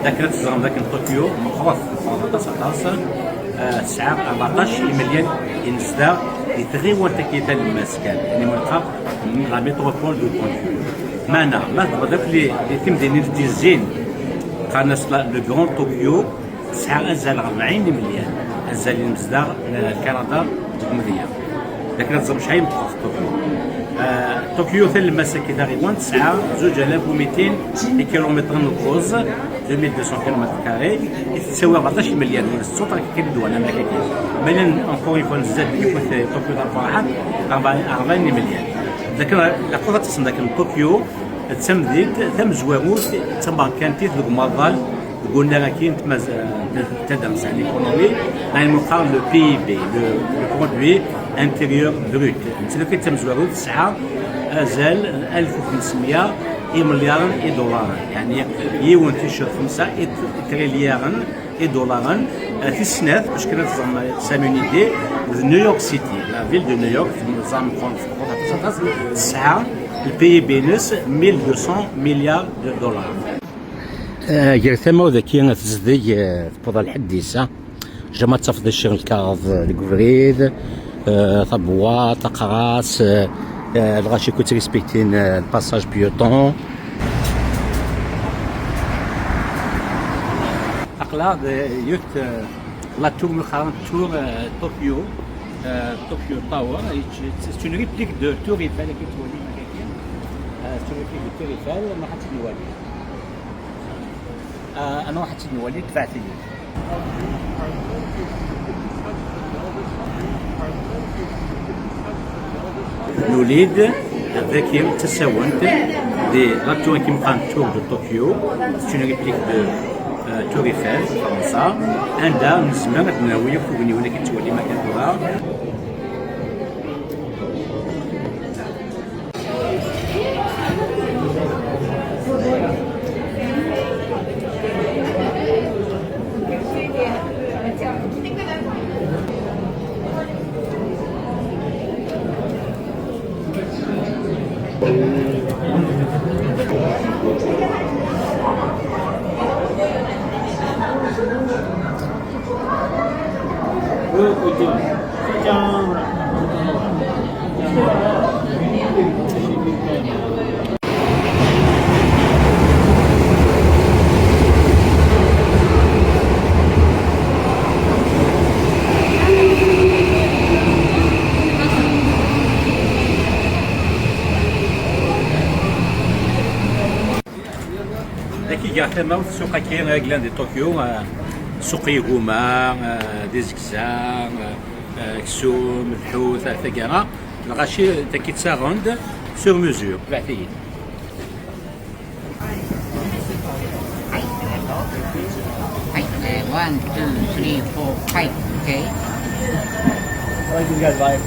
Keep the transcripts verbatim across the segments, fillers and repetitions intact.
Akken ad teẓrem dakken Tokyo meqqret, meqqret aṭas, aṭas. Ah, tesɛa rbeɛṭac imelyan imezdaɣ di tɣiwant-agi talemmast kan, yani mulqa n la métropole de Tokyo. Meɛna, ma tebɣiḍ akk li, li timdinin d-izzin, qqaren-as la, le Grand Tokyo, tesɛa azal rebɛin imelyan, azal imezdaɣ n Kanada deg umedya. D akken ad teẓrem acḥal meqqret Tokyo. Ah, Tokyo talemmast-agi taɣiwant tesɛa zuǧ alaf u mitin ikilumitren n ukuẓ, deux mille deux cents kilomètres carrés, i tettawi rbeɛṭac imelyan, wala setteṭṭac kan i d-wan am akka. Ma llan encore une fois nezzad deg yiwet Tokyo d arbaɛa, rebɛa, rebɛa imelyan. D akken la preuve ad tessen dakken Tokyo d tamdint tamezwarut, d tamerkantit deg umaḍal deg unnar-agi n tmaz-, n taddart, n l'économie, daymi qqaren le P I B, le, le produit intérieur brut. Nettat d tamezwarut tesɛa azal n alef u xemsemya imelyaṛen idularen, yeɛni yiwen ticcert xemsa i t-, i trilyaṛen idularen. Eh, tis snat, bac kan ad teẓrem, eh, tesɛam une idée, d New York City, la ville de New York, teẓram meqqren, meqqret aṭas, aṭas, tesɛa le P I B-ines mille deux cents milliards de dollars. Eh, gar tama u daki tezdeg, eh, tewweḍ ɣer lḥedd-is, ah. Jama ad tafeḍ iccer lkaɣeḍ, eh, deg ubrid, eh, tabewwaṭ, aqras, eh, eh, lɣaci ur ttrespektin, eh, le passage piéton. Aql-aɣ di yiwet, eh, la tour, mi qqaren tour, eh, Tokyo, eh, Tokyo Tower, c'est une réplique de Tour Eiffel, akken tettwalim akka. Eh, c'est une réplique de Tour Eiffel, ma ɣ-tt-id-nwali. Ah, ad nruḥ ad tt-id-nwali, tebɛet-iyi. Nuli-d dagi d tasawent di la tour qui me prend tour de Tokyo, c'est une réplique de, euh, Tour Eiffel, Fransa, anda nezmer ad nawi akk tugniwin akken ttwalim akka tura. Dagi gar tama-w ssuq-agi i yellan di Tokyo, eh, ssuq n yigumma, eh, d izegza, eh, eh, aksum, lḥut, ar taggara. Lɣaci dagi ttaɣen-d sur mesure, tebɛet-iyi. Hi, eh, one, two, three, four, five, okay. Thank you guys, bye.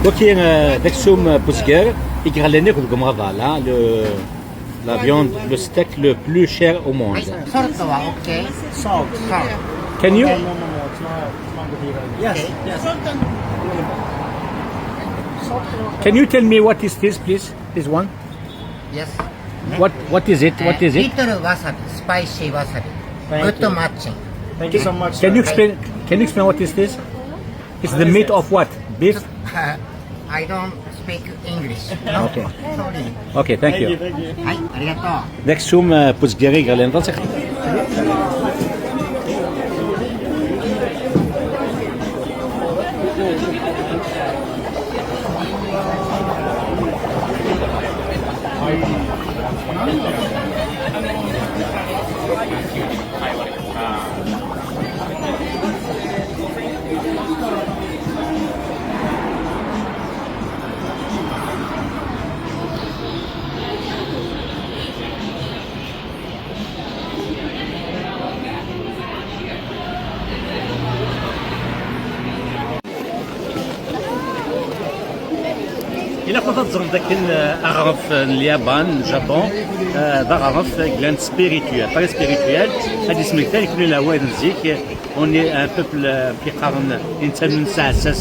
Wagi, eh, d aksum, eh, n uzger i yeɣlan akk deg umaḍal, ah, le, la viande, le steak le plus cher au monde. Sort of, okay. Salt. Salt. Can you, No, no, no, no, it's not, it's not good either. Yes, okay. Yes. Can you tell me what is this, please? This one? Yes. What, what is it? What is it? Little wasabi, spicy wasabi. Thank you. Good matching. Thank you so much, sir. Can you explain, can you explain what is this? It's the meat of what? Beef? I don't speak English. No? Okay. Sorry. Okay, thank you. Thank you, thank you. Hi, arigato. D aksum, eh, n uzger i yeɣlan d aṣiḥ. Ilaq ad teẓrem dakken, eh, aɣref n Lyaban, n Japon, eh, d aɣref yellan spirituel, très spirituel. Ad d-ismekta nekkni lɛwayed n zik, on est un peuple, eh, amek i qqaren, i nettamnen s aɛessas.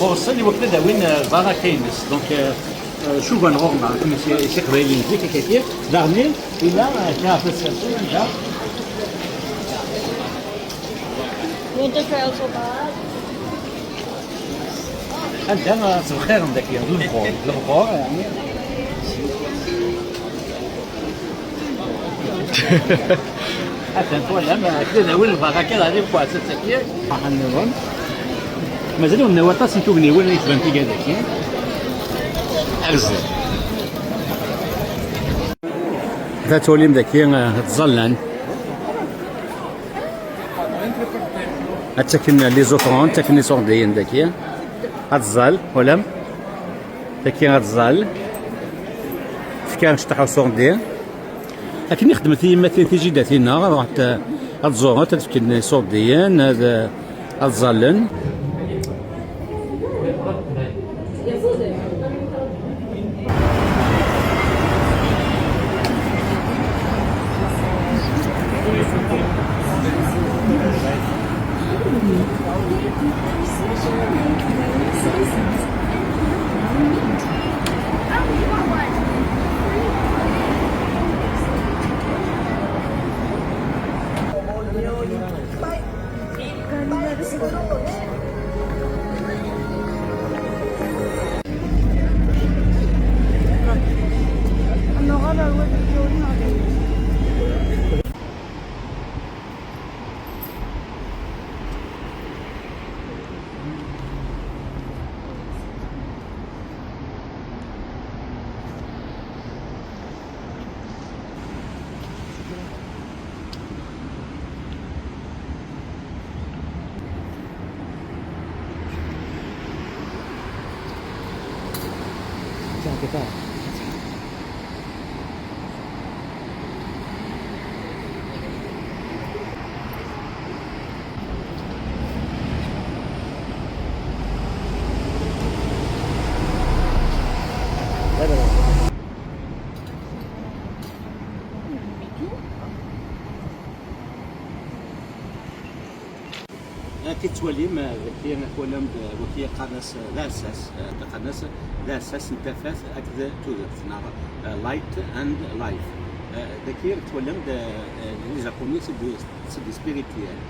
Ɣur-sen i wakken ad awin, eh, lbaraka-ines. Donc, eh, eh, cugan ɣur-neɣ, akken i s-, i s-iqbayliyen zik, akka-agi. Daɣen, yella, eh, kra ɣef tsertin, anda. Anda, eh, ttbexxiren dagi, d lebxur, d lebxur, yeɛni. Atan twalam, atan awin lbaraka ɣer lkuɛsat-agi. Aha nniḍen. Mazal ur nnawi aṭas n tugniwin i tban tigad-agi. Ar zdat. Da twalim dagi, eh, ttẓallan. Ad ttaken les offrandes, ttaken iṣurdiyen dagi. Ad tẓall, twalam. Dagi ad tẓall. Fkan cṭeḥ uṣurdi. Akken i xedment tyemmatin tijidatin-a, ad ruḥent, eh, ad ẓurent, ad fken iṣurdiyen, ad, eh, ad ẓallen. Akken tettwalim, eh, dagi twalam-d, eh, wagi qqaren-as, eh, d aɛessas, eh, qqaren-as d aɛessas n tafat akked tudert, neɣ, eh, light and life. Eh, dagi twalam-d, eh, eh, les Japonais, c'est des, c'est des spirituels.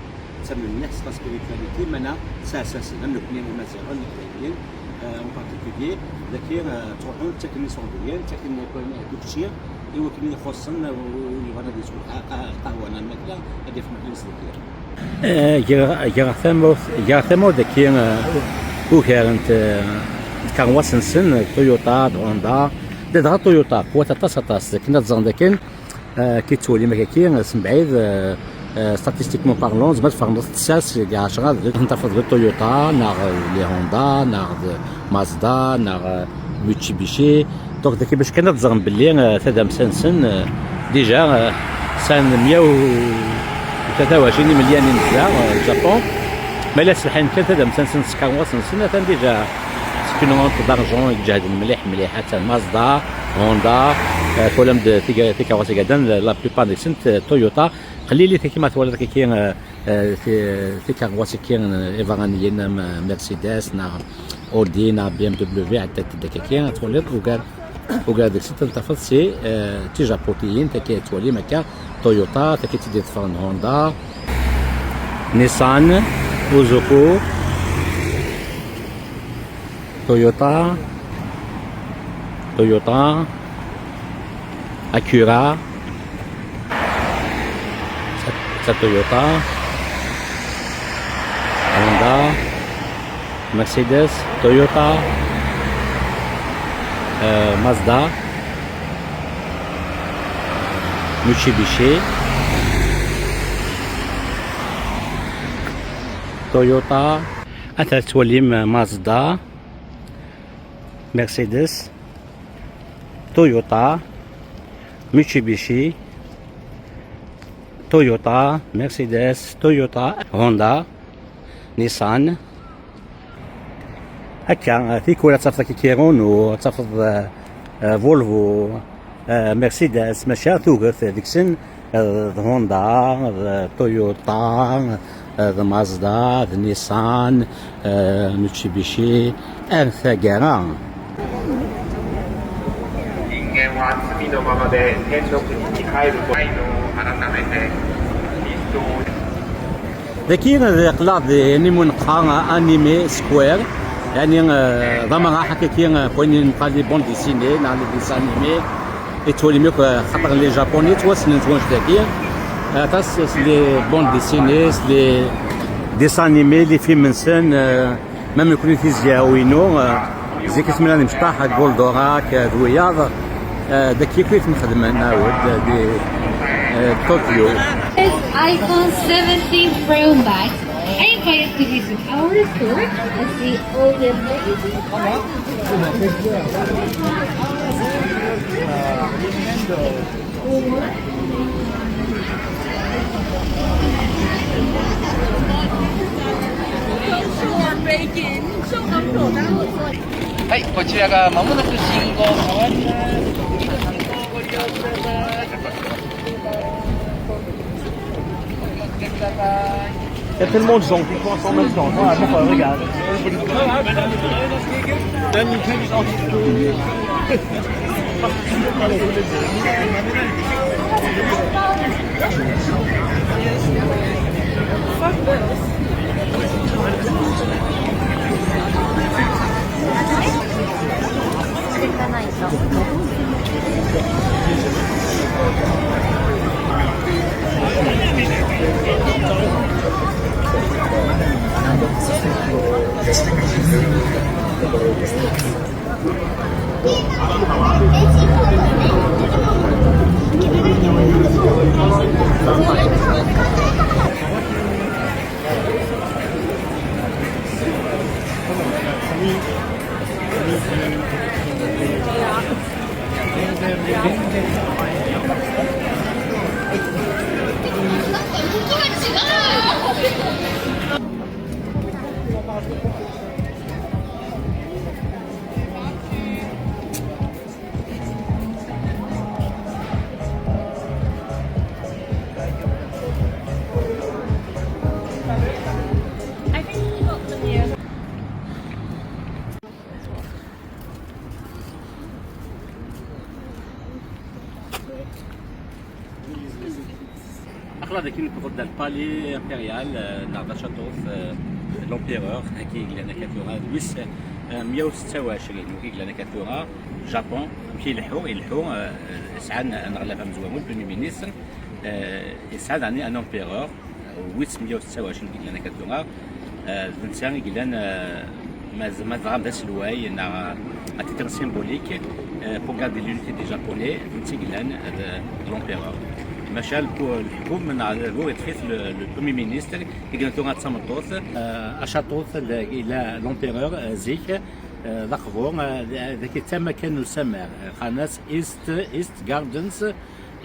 Ttamnen mliḥ s la spiritualité, meɛna ttɛassasen, am nekni Imaziɣen, Iqbayliyen, eh, en particulier, dagi, eh, ttruḥun ttaken iṣurdiyen, ttaken, eh, d učči, i wakken i xuṣṣen, eh, win yebɣan ad yesɛu lqahwa neɣ lmakla, ad yaf lmakla-ines dagi. Eh, greɣ, greɣ tamawt, greɣ tamawt dagi, eh, ugar n t-, tkerwas-nsen, Toyota, d Honda, d dɣa Toyota, qwat aṭas, aṭas, akken ad ẓren dakken, eh, ki ttwalim akka-ki, s mebɛid, eh, eh, statistiquement parlant, zemret tferneḍ tessas deg ɛecra, d, tafeḍ d Toyota, neɣ d les Honda, neɣ d Mazda, neɣ, eh, Mitsubishi. Donc, dagi bac kan ad ẓren belli, eh, tadamsa-nsen, eh, déjà, eh, sɛan meyya u tlata u ɛecrin imelyanen da, eh, Japon. Ma la sselḥayen kan tadamsa-nsen s tkerwas-nsen, atan déjà c'est une rente d'argent i iǧehden mliḥ, mliḥ. Atan Mazda, Honda, eh, twalam-d tig-, tikeṛṛusin i iɛeddan, la plupart deg-sent, eh, Toyota. Qlilit akken ma twalaḍ kiki, eh, eh, ti-, tikeṛṛusin-agi, eh, ibeṛṛaniyen am, eh, Mercedes, neɣ Audi, neɣ B M W, ɛeddat-d akkaki, ad twaliḍ ugar, ugar deg-sent ad tafeḍ si, eh, d tijaputiyin, taki ad twalim akka, Toyota, taki d-iḍefren Honda, Nissan, Isuzu, Toyota, Toyota, Acura, sa, sa Toyota, Honda, Mercedes, Toyota, eh, Mazda, Mitsubishi, Toyota, Ata tettwalim Mazda, Mercedes, Toyota, Mitsubishi, Toyota, Mercedes, Toyota, Honda, Nissan. Akka, tikwal ad tafeḍ Kiki Renault, ad tafeḍ, eh, eh, Volvo, eh, Mercedes, maca tuget deg-sen, eh, d Honda, d Toyota, eh, d Mazda, d Nissan, eh, Mitsubishi, ar taggara. 人間は罪のままで天国に入ることの改めて、 Dagi, eh, aql-aɣ di, imi neqqar, eh, Anime Square, yani, eh, d amraḥ akkaki, eh, n wayen i neqqar les bandes dessinées neɣ les dessins animés. Yettwalim akk, eh, xaṭer les Japonais ttwassnen s wannect-agi. Eh, aṭas s les bandes dessinées, s les dessins animés, les films-nsen, eh, Ma nekkni tizya-inu, eh, zik asmi ara nemceṭaḥ Goldorak, eh, d wiyaḍ, eh, d akka i ten-xedmen, awed, eh, di, eh, Tokyo. This iPhone seventeen Pro Max. I invite you to visit our store and see all the amazing prices. Bacon. はい、こちらが間もなく信号変わります。ご利用ください。 Il y a tellement de gens qui coincent en même temps. Voilà, bon, enfin, regarde. Aql-aɣ dagi newweḍ-d ar le palais impérial, eh, neɣ d acaṭuf, eh, de l'empereur, akken i yellan akka tura, d wis, eh, meyya u setta u ɛecrin, wagi yellan akka tura, Japon, amek i ileḥḥu, ileḥḥu, eh, sɛan aneɣlaf amezwaru, le premier ministre, eh, yesɛa daɣen un empereur, wis meyya u setta u ɛecrin i yellan akka tura, eh, d netta i yellan, eh, ma, ma teɣram d aselway neɣ à titre symbolique, eh, pour garder l'unité des Japonais, d netta i yellan d, d l'empereur. Maca lku-, leḥkum neɣ adabu yeṭṭef-it le, le premier ministre i yellan tura d tameṭṭut. Eh, acaṭuf d, yella l'empereur, eh, zik, eh, d aqbur, eh, d, d, d tama kan n usammer, eh, qqaren-as East, East Gardens,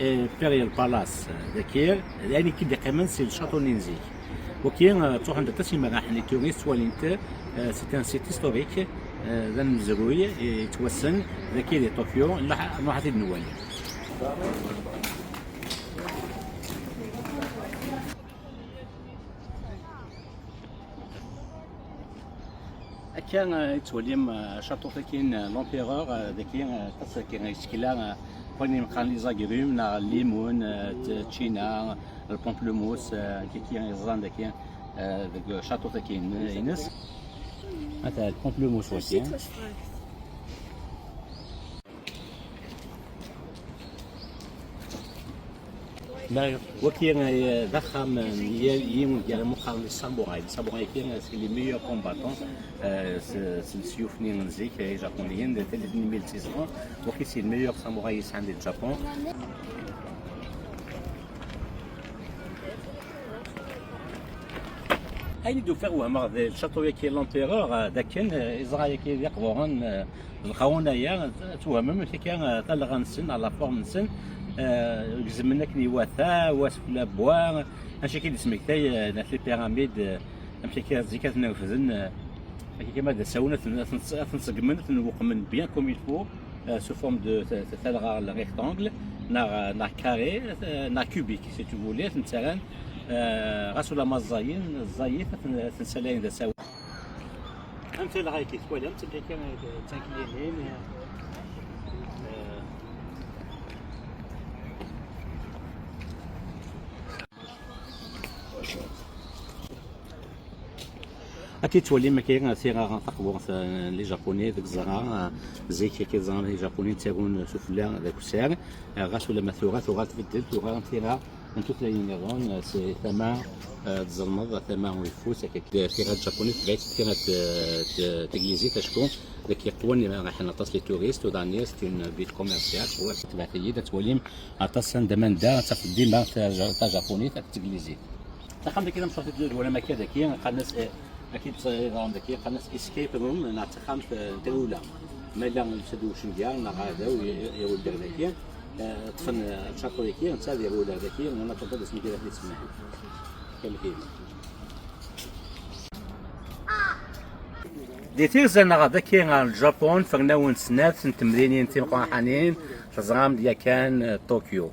Imperial Palace, dagi, d ayen i k-id-iqqimen si lcaṭu-nni n zik. Wagi, eh, ttruḥun-d aṭas imerraḥen i turin, ttwalin-t, eh, c'est un site historique, eh, d amezruy, eh, yettwassen, dagi di Tokyo, nruḥ, nruḥ ad t-id-nwali. Akka, eh, i tettwalim, eh, acaṭuf-agi n, eh, l'empereur, eh, dagi, eh, aṭas dagi, eh, isekla, eh, wayen i qqaren les agrumes, neɣ limun, eh, t-, tčina, le pamplemousse, eh, kiki i ẓran dagi, eh, deg ucaṭuf-agi n, ines. Ata le pamplemousse wagi. Mario. Wagi, eh, d axxam n yal yiwen gar imuqaren n samuray. Samuray-agi, eh, c'est les meilleurs combattants, eh, s, s lesyuf-nni n zik, eh, ijapuniyen, d tallit n mille six cents. Wagi, c'est le meilleur samouraï yesɛan di Japun. Ayen i d-ufiɣ wehmeɣ d lcaṭu-yaki, l'Empereur, eh, d akken, eh, iẓra-yaki d iqburen, eh, d lqarun-aya, eh, twehmem amek akka, eh, talɣa-nsen, la forme-nsen, eh, gezmen akken iwata, wa sefla n wa, acu akka i d-ismektay, eh, les pyramides, eh, amek akka zik ad ten-refden, eh, amek akka ma d asawen ad ten-, ad ten-, ad ten-ṣeggmen, ad ten-weqmen bien comme il faut, eh, sous forme de ta-, ta-, talɣa, le rectangle, neɣ, neɣ carré, eh, neɣ cubique, si tu voulais, ad ten-ttarran, eh, ɣas ulamma ẓẓayen, ẓẓayit, ad ten-, ad ten-salayen d asawen. Am talɣa-agi twalamt, amek akka, eh, d tankelyanin, eh, Ad tettwalim akka tira taqburt, eh, n les Japonais deg ẓẓra, eh, zik akka ẓran les Japonais ttagun sufella d akessar, eh, ɣas ulamma tura tuɣal tbeddel, tuɣal tira n tutlayin nniḍen, eh, s tama, eh, tzelmeḍ, tama uyeffus, akka tira n Japonais tebɛet tira n, n teglizit acku deg yeqwan raḥen aṭas les touristes, u daɣen c'est une ville commerciale, tebɛet-iyi-d ad twalim aṭas anda ma nedda ad tafeḍ dima taja-, tajapunit akked teglizit. Taxxamt-agi tamecṭuḥt i d-twalam akka daki, qqaren-as, eh, akka i d-yeḍran daki, qqaren-as escape room, neɣ d taxxamt, eh, n tawla. Ma yella yusa-d ucengar neɣ aɛdaw i-, i-, iɣudd-ar daki, eh, ṭṭfen, eh, lčaṭu-yaki, netta ad iɣull ar daki, en attendant ad as-nini d acu i d-semmaḥen. Kamel-it. Di tirza-nneɣ daki ɣer Ljapun, fernawen snat n temdinin timeqqraḥanin, teẓram-d yakan, eh, Tokyo.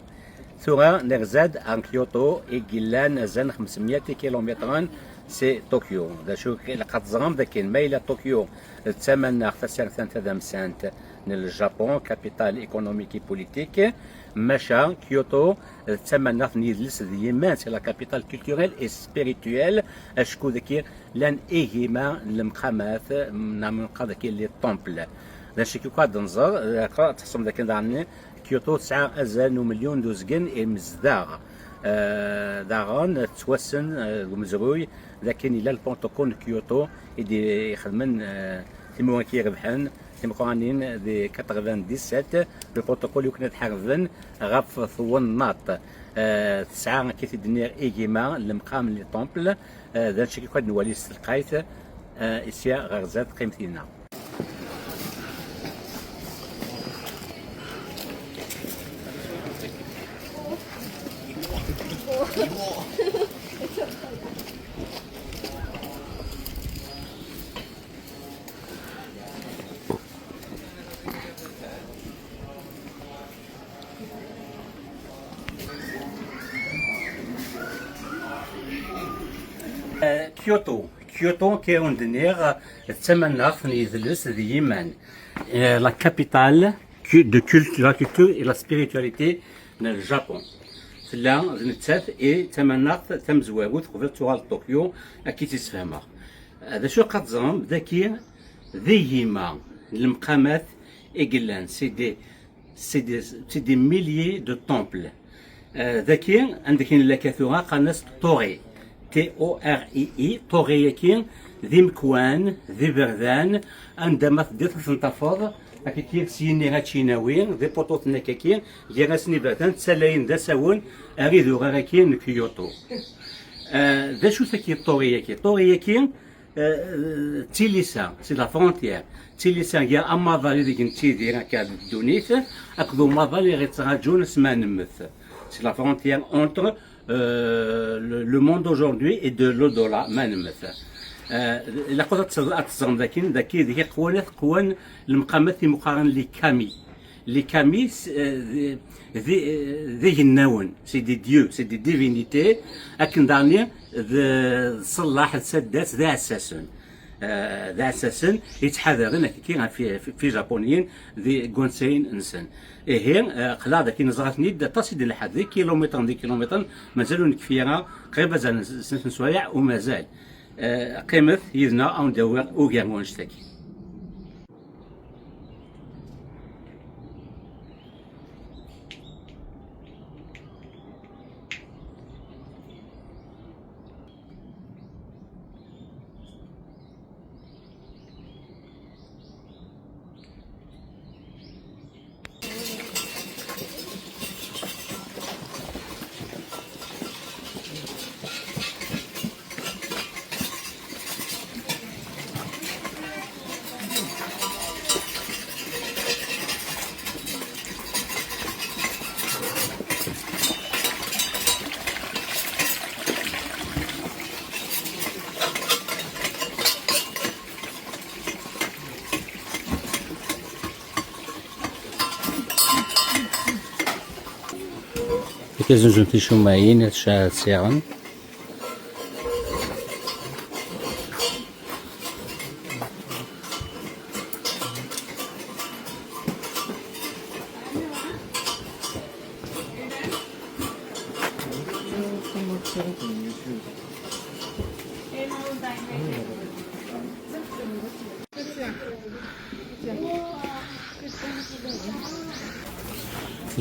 Tura nerza-d ar Kyoto, i yellan azal n xemsemya kilumitren si Tokyo. D acu ilaq ad teẓrem d akken ma yella Tokyo d tamaneɣt tasertant tadamsant n Ljapun, capitale économique et politique, maca Kyoto d tamaneɣt n yidles d yiman, c'est la capitale culturelle et spirituelle, acku daki llan igima n lemqamat, neɣ ma nqal daki les temples. D acu i ad nẓer, ad tḥessem d akken daɣen Kyoto tesɛa azal n umelyun d uzgen imezdaɣ. Eh, daɣen tettwassen, eh, deg umezruy d akken yella le protocole n Kyoto i d-ixedmen, eh, timura i irebḥen timeqqranin di quatre-vingt-dix-sept, le protocole yukken ad ḥarben ɣef twennaḍt. Eh, tesɛa, akka i d-nniɣ, igima n lemqam n les temples, eh, d annect-agi i ad nwali s telqayt, eh, sya ɣer zdat, qqimet yid-neɣ. Eh, Kyoto. Kyoto, kra ur d-nniɣ, d tamaneɣt n yidles d yiman. Eh, la capitale cu-, de culte, la culture et la spiritualité n Japun. Tella d nettat i d tamaneɣt tamezwarut qbel ad tuɣal Tokyo, akka i tt-ssefhmeɣ. Eh, d acu i qqar teẓrem, daki d igima n lemqamat i yellan, c'est des c'est des, c'est des milliers de temples. Euh, daki, anda kan laka tura, qqaren-as Toré. T O R E E, Toré-yaki, d imekwan, d iberdan, anda ma teddiḍ ad ten-tafeḍ, akkaki s yinni ačinawi, d ipuṭuten akkaki, gar-asen iberdan, ttalayen d asawen ar idurar-agi n Kyoto. Euh, d acu-t-aki Toré-yaki? Toré-yaki, Eh, d tilisa, c'est la frontière. D tilisa gar amaḍal ideg nettidir akka di ddunit, akked umaḍal i ɣ-ittraǧun asmi ad nemmet. C'est la frontière entre, euh, le, le monde aujourd'hui et de l'au-delà, ma nemmet. Eh, ilaq ad teẓ-, ad teẓrem dakin, daki deg iqwan, qwan lemqamat imuqaren les kami. Les kami, s-, eh, d, d, eh, d igennawen, c'est des dieux, c'est des divinités, akken daɣen d ṣṣellaḥ, d taddart, d iɛessasen. Eh, d iɛessasen yettḥadaren akkaki ɣef, ɣef, ɣef Ijapuniyen di wansayen-nsen. Ihi, eh, qleɣ daki neẓra-ten-id aṭas i d-nlḥa, d ikilumitren, d ikilumitren, mazal ur nekfi ara, qrib azal n s-, snat n sswayeɛ u mazal. Eh, qqimet yid-neɣ, ad wen-d-awiɣ ugar n wannect-agi. Kizunzun ticumayin, ad ca-, ad siɣen.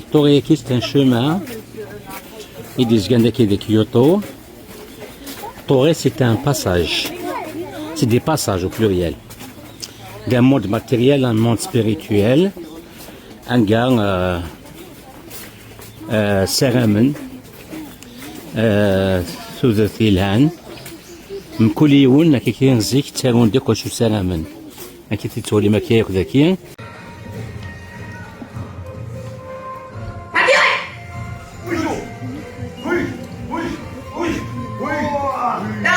Ṭṭur-agi, c'est un chemin. I d-yezgan daki di Kyoto. Ṭṭur, c'est un passage. C'est des passages au pluriel. D'un monde matériel à un monde spirituel. Anga, euh, euh, ssaramen, euh, tudert yelhan. Mkul yiwen, akka, zik ttarun-d akk acu ssaramen. Akka i t-id-twalim akka yakk daki. No!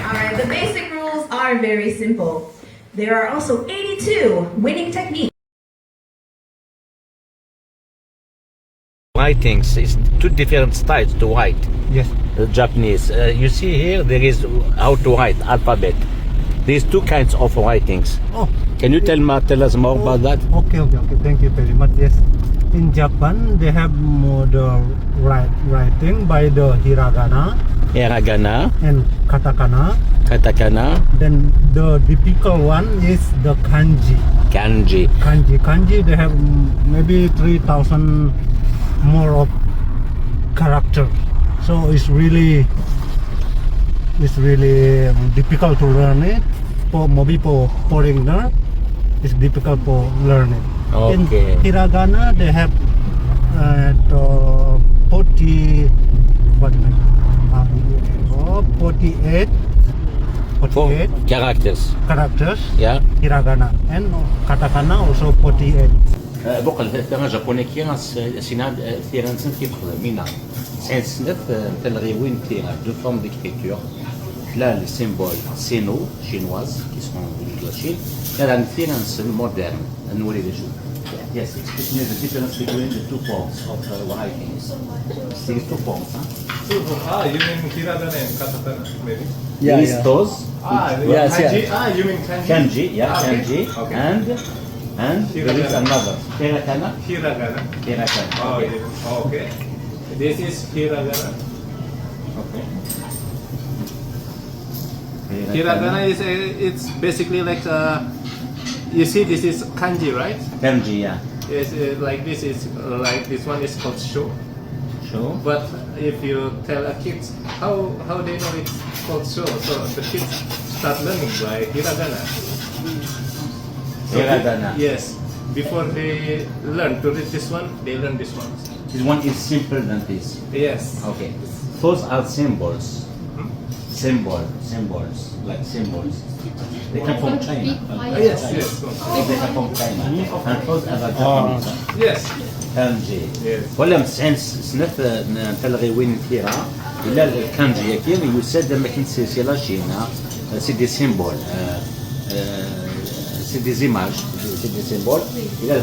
All right, the basic rules are very simple. There are also eighty-two winning techniques. Writings is two different styles to write. Yes. The Japanese. Uh, you see here, there is how to write alphabet. There's two kinds of writings. Oh. Can you tell ma-, tell us more about that? Okay, okay, okay. Thank you very much. Yes. In Japan, they have more the write, writing by the hiragana Hiragana, and katakana. Katakana, Then the difficult one is the kanji. Kanji. Kanji, kanji, they have, mm, maybe three thousand more of character. So it's really, it's really, um, difficult to learn it. For, maybe for foreigner, it's difficult for learn it. Okay. In hiragana, they have, uh, the forty, what, uh, oh, forty-eight, Four forty-eight characters. Characters. Yeah. Hiragana and katakana also forty-eight. Uh, buqel, tira japonais-agi, as-, as-, ina, uh, tira-nsen kif xedmen. Sɛan snat, uh, talɣiwin n tira, deux formes d'écriture. Tella le symbole sino, chinoise, qui sont venus de la Chine. Tira-nsen moderne. Anwa d acu? Yes, explain me the difference between the two forms of, uh, writings. There is two forms, huh? Two forms. Ah, you mean hiragana and katakana, maybe? Yeah, There is yeah. Those. Ah, Yes, kanji. Yeah. Ah, you mean kanji? Kanji, yeah, Ah, okay. Kanji. Okay. And, and there is Hiragana. Another. Hiragana? Hiragana. Hiragana. Oh, Okay. Yeah. Okay. This is hiragana. Okay. Hiragana is a, it's basically like, uh, you see, this is kanji, right? Kanji, yeah. Yes, uh, like this is, uh, like this one is called sho. Sho. But if you tell a kids, how, how they know it's called sho? So the kids start learning by hiragana. So Hiragana. Yes. Before they learn to read this one, they learn this one. This one is simpler than this. Yes. Okay. Those are symbols. Hmm? Symbol, symbols, like symbols. They come from China. Ah, yes, yes. They come from China. And those are the Japanese. Yes. Kanji. Yes. Wala sɛan s-, snat, uh, n talɣiwin n tira. Ila kanji-agi, yusa-d am akken si, si la Chine, uh, c'est des symboles, uh, uh, c'est des images, c'est des symboles. Ila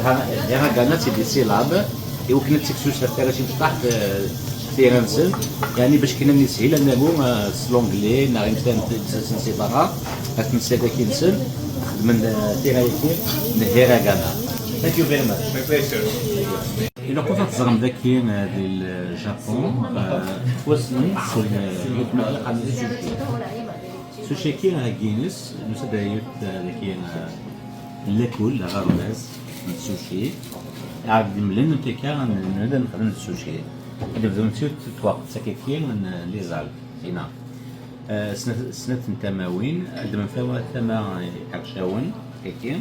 hiragana, c'est des syllabes. I wakken ad teksus ɣef tarracin taqaḥt, eh, tira-nsen, yeɛni bac kan ad nishil ad naru, eh, s l'anglais neɣ imtanen n tdsasin si berra, ad ten-ssadaki-nsen, xedmen, eh, tira-yaki n hiragana. Thank you very much. My pleasure. Ilaq ad teẓrem daki, eh, di Japun, eh, ttwassnen s, eh, yiwet n lmeqla qqaren-as sushi. Sushi-agi, eh, Guinness, nusa-d yiwet, eh, daki, eh, n lakul, d aɣerbaz n sushi. Ɛad d-mlen akka, n-, n-, ad nexdem d sushi. Ad d-bdun s yiwet n tweqt, sakaki n, n les algues, ina. Eh, snat, snat n tamawin, ad d-mfen tama iḥercawen, sakaki.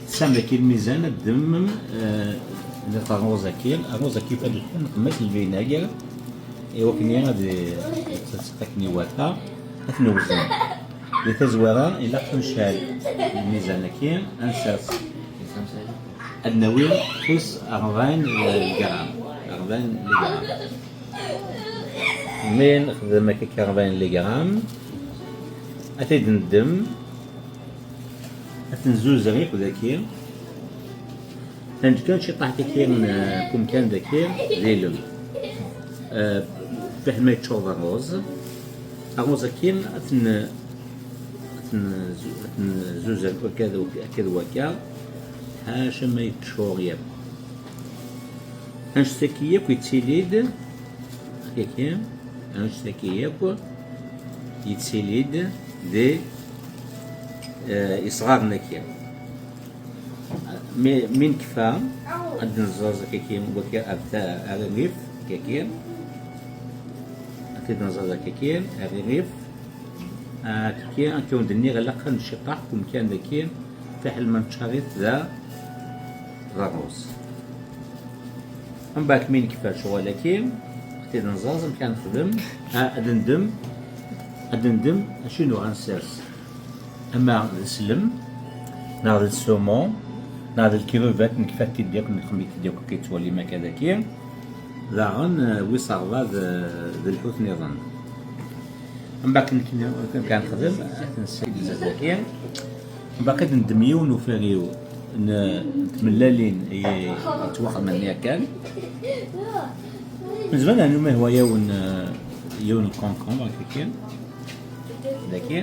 Tesɛam daki lmizan, ad d-temmem, eh, rruz-agi, rruz-agi yufa-d lḥenq, ma d lvinagr, i wakken ad, ad, akken iwata, ad t-newzen. Di tazwara, ilaq ad necɛel lmizan-agi, ad nsers, ad nawi tis rebɛin ligram. Rebɛin ligram. Mi nexdem akka rebɛin ligram, ad t-id-neddem, Tenzuzer akk daki. Ad neǧǧ kan ciṭṭaḥ daki, n, umkan daki, d ilem. Eh, fiḥel ma yeččur d rruz. Rruz akkin, ad ten-, ad ten-, ad tenzuzer akka d, akka d wakka. Ḥaca ma yeččur yakk. Annect-agi yakk yettili-d, akka, annect-agi yakk yettili-d di, eh, isɣaren-agi. Mi, mi nekfa, ad d-nẓeẓ akka, wakka, ar ta-, ar rrif, akka, ad t-id-nẓeẓ akka, ar rrif. Ah, akka, akka wen-d-nniɣ, ilaq ad neciṭṭaḥ deg umkan daki, fiḥel ma neččar-it d, d rruz. Mbeɛd mi nekfa ccɣel-agi, ad t-id-nẓeẓ, amek ara nexdem? Ah, ad ndem, ad ndem acu i nuɣ ad nsers. Ama d slem, neɣ d saumon, neɣ d lkirubat, nekfa-t-id yakk, nexdem-it-id yakk, akka yettwalim akka daki. Daɣen, eh, wis ṛebɛa d, d lḥut nniḍen. Mbeɛd akken, akken nexdem, ad t-nessegzez daki. Mbeɛd ad ndem yiwen ufariw n tmellalin i yettwaxdamen yakan. Nezmer ad nɛnu ma yehwa-yawen, eh, yiwen n concombre, akka kan. Daki.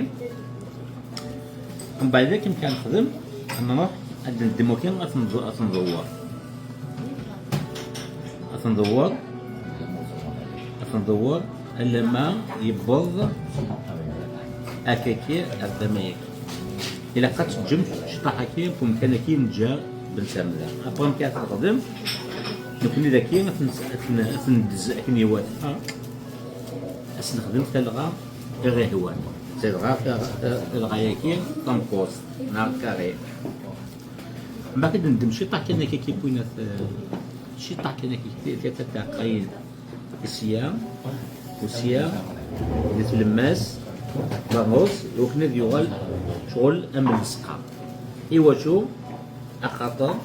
Mbeɛd akken kan nexdem, ad nruḥ ad ndem akin, ad t-nḍ-, ad t-nḍewwer. Ad t-nḍewwer. Ad t-nḍewwer alamma yewweḍ akkaki ar tama-yaki. Ilaq ad teǧǧem ciṭṭaḥ-agi n umkan-agi neǧǧa Ben Samda. Après amek ara t-nexdem? Nekni daki ad t-, ad t-, ad t-neddez akken iwata. Ad s-nexdem talɣa iɣehwan. Talɣa, talɣa-yagi tamkuẓt neɣ carré. Mbeɛd ad ndem ciṭṭaḥ kan akka, kipwinat, eh, ciṭṭaḥ kan akka, tiɛeqqayin sya u sya di tlemmast, d rruz, iwakken ad yuɣal ccɣel am llesqa. Iwacu? Axaṭer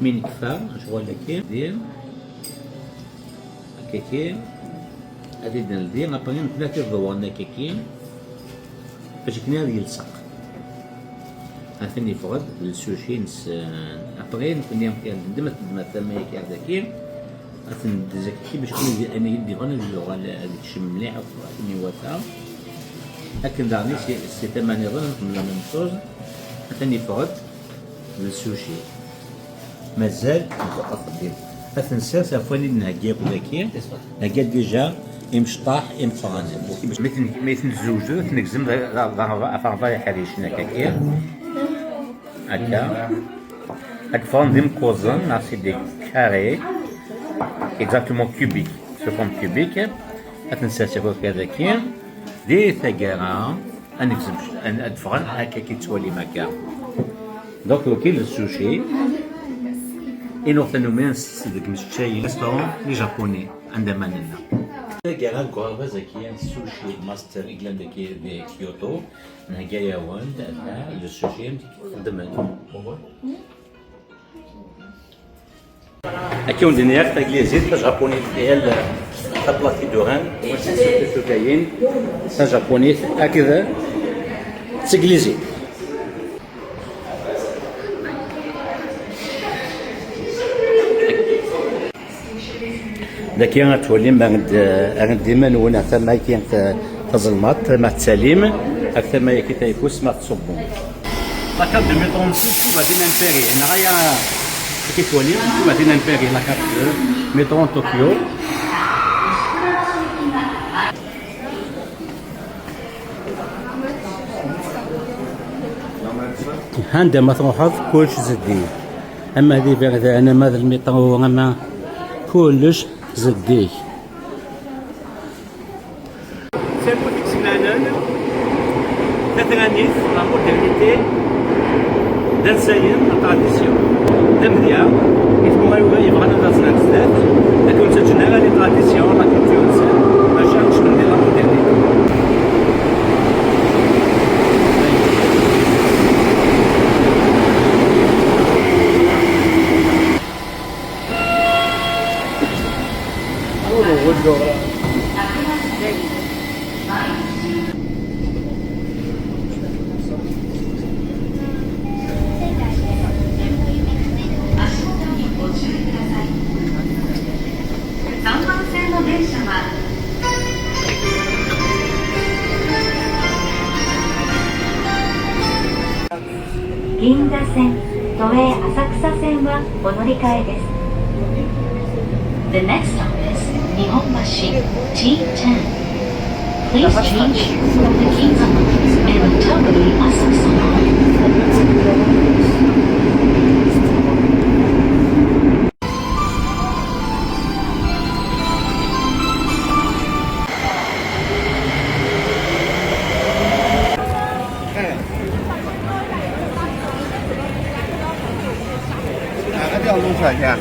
mi nekfa ccɣel-agi, din, akkaki, ad t-id-neldi, après nekni ad t-id-ḍewren akkaki, bac akken ad yelseq. Atan yeffeɣ-d d lsuci-ines, eh, après nekni ad t-id-neddem, ad t-neddem ar tama-agi ar daki, ad t-neddez akkaki bac akken ad, ayen i d-yeffɣen ad yuɣal ad yekcem mliḥ akk akken iwata. Akken daɣen si, si tama nniḍen, ad nxemmel la même chose. Atan yeffeɣ-d d lsuci. Mazal axeddim. Ad t-nsers ɣef wayen i d-nhegga akk daki. Nhegga déjà imecṭaḥ imeqqranen. Mi ten-, mi ten-nzewǧ, ad t-negzem d, d, d, d, d, d, d iḥricen akkaki. Akka. Ad ffɣen d imkuẓen, neɣ c'est des carrés, exactement cubiques, sous forme cubique. Ad t-nsers akk akka daki. Di taggara, ad negzem, ad, ad ffɣen akka i ttwalim akka. Donc, wagi d lsuci. I nuɣ tanumi ad nessers deg imeččayen, restaurant les japonais, anda ma nella. Taggara deg uɣerbaz-agi, Sushi Master, i yellan dagi di Kyoto, nhegga-yawen-d, ata, lsuci, amek i t-xeddmen. Akka wen-d-nniɣ taglizit, tajapunit, elle, la plate qui durant, tajapunit, akked d taglizit. Daki ad twalim, err-d, err-d iman-nwen ar tama-agi ta-, tazelmaḍt, ma tettalim, ar tama-agi tayeffust, ma tettṣubbum. La carte de métro n Sushi va bien impérer. Neɣ aya, akken twalim, va bien impérer la carte de métro n Tokyo. Anda ma truḥeḍ, kullec zeddig. Ama d iberdan, ama d lmiṭru, ama kullec zeddig. Tamurt i yesmɛnen tatranit, la modernité, d ansayen, la tradition, d amedya i tmura yebɣan ad aẓen ar zdat, ad ur ttaǧǧen ara les traditions, la culture-nsen, maca kecmen di la modernité. 都営浅草線はお乗り換えです。The next stop is 日本橋 T ten. Please change from the Ginza Line and Toguri Asakusa Line. 哪个调弄出来的？